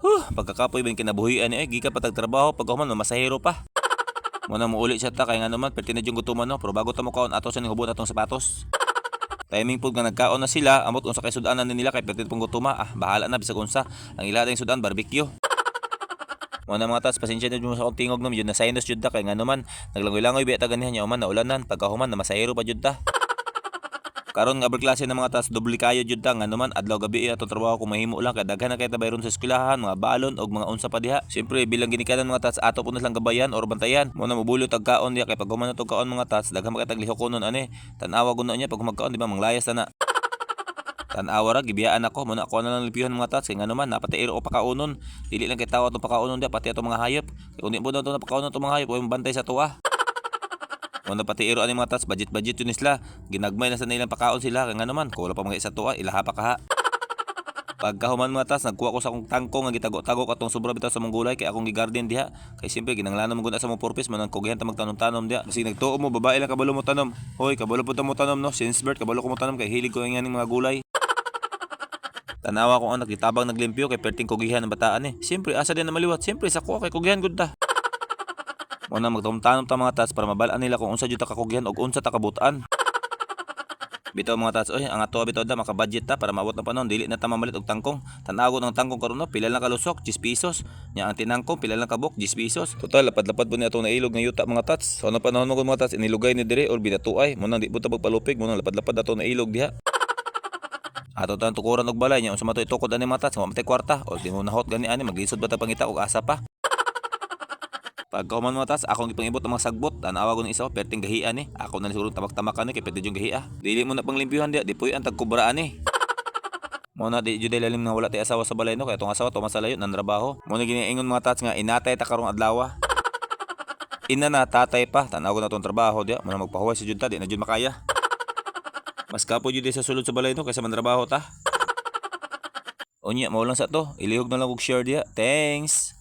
Huh, pagkakapoy ba yung kinabuhian ni eh, gikan pa tag trabaho, pagkahuman masahero pa. Muna mo uli siya ta kay nga naman perti na yung gutuman, no, pero bago ta mo kaon, ato sa ning hubon atong sapatos. Timing pud nga nagkaon na sila, amot unsa kay sudan na nila kay perti pong gutuma. Ah, bahala na bisag unsa. Ang ila ding sudan, barbecue. Muna mga tas, pasensya na jud mo sa akong tingog, no, medyo na sinus jud ta kay nga naman naglangoy-langoy biya ta ganihan nya man naulanan, pagkahuman na masahero pa jud ta. Karon nga klase ng mga tas, doble kayo jud ta nga naman adlaw gabi atong trabaho kung mahimo lang kay daghan na kay ta bayron sa eskwelahan, mga balon og mga unsa pa diha. Siyempre bilang ginikanan, mga tats, ato po na silang gabayan or bantayan. Mo na mobulo tag kaon diha kay pag human na tog kaon, mga tats, daghan pa kay tag lihokonon ani. Tan-awa gud niya pag magkaon, di ba, manglayas na na. Tan-awa ra gibiyaan ako mo na ako na lang limpyuhan, mga tats, kay ngano man napatiiro o pakaunon. Dili lang kay tawo atong pakaunon diha, pati atong mga hayop. Kay kung di mo na ato napakaunon atong mga hayop, way bantay sa tuwa. Mo na pati iro ani, mga tats, budget budget yun sila. Ginagmay na sa nilang pakaon sila kay ngano man kung wala pa mga isa tuwa, ilaha pa kaha. Pagkahuman, mga tas, nagkuha ko sa akong tangkong nga gitago-tago katong sobra bitaw sa mong gulay kay akong gigarden diha. Kay siyempre ginanglanon mo gud sa mong purpose man ang kugihan ta magtanom-tanom diha. Basig nagtuo mo babae lang kabalo mo tanom. Hoy, kabalo pud ta mo tanom, no? Since birth kabalo ko mo tanom kay hilig ko nga ning mga gulay. Tanawa kong anak gitabang naglimpyo kay perting kugihan ang bataan eh. Siyempre asa din na maliwat, siyempre sa kuha kay kugihan gud ta. Mo na magtanom-tanom ta, mga tats, para mabal-an nila kung unsa jud ta kakugihan og unsa ta kabutan. Bitaw, mga tats, oy, ang ato bitaw da maka-budget ta para maabot ng panahon dili na ta mamalit og tangkong. Tan-aw ng tangkong karon, no, pila lang kalusok, 10 pesos. Nya ang tinangkong pila lang kabuk, 10 pesos. Total lapad-lapad po ni atong nailog nga yuta, mga tats. So ano panahon mo mga tats, inilugay ni dire or binatuay. Mo nang di po ta pagpalupig, mo nang lapad-lapad ato nailog diha. Ato tan tukuran og balay nya unsa man to itukod ani, mga tats, wa man tay kwarta o di mo nahot gani ani, maglisod ba ta pangita og asa pa. Pagkahuman, mga tats, akong gipangibot ang mga sagbot. Tanawa ko ng isa, perting gahian eh. Ako na siguro tamak-tamakan ni kay perti yung gahia. Dili mo na panglimpyuhan diya, di puy ang tagkubraan eh. Mo na di jud lalim nga wala tay asawa sa balay, no, kay atong asawa tuman sa layo nan trabaho. Mo na giniingon, mga tats, nga inatay ta karong adlaw. Ina na tatay pa, tanaw ko na tong trabaho diya, mo na magpahuway sa jud ta, di na jud makaya. Mas kapo jud sa sulod sa balay, no, kaysa mantrabaho ta. Unya, mao lang sa to. Ilihog na lang og share diya. Thanks.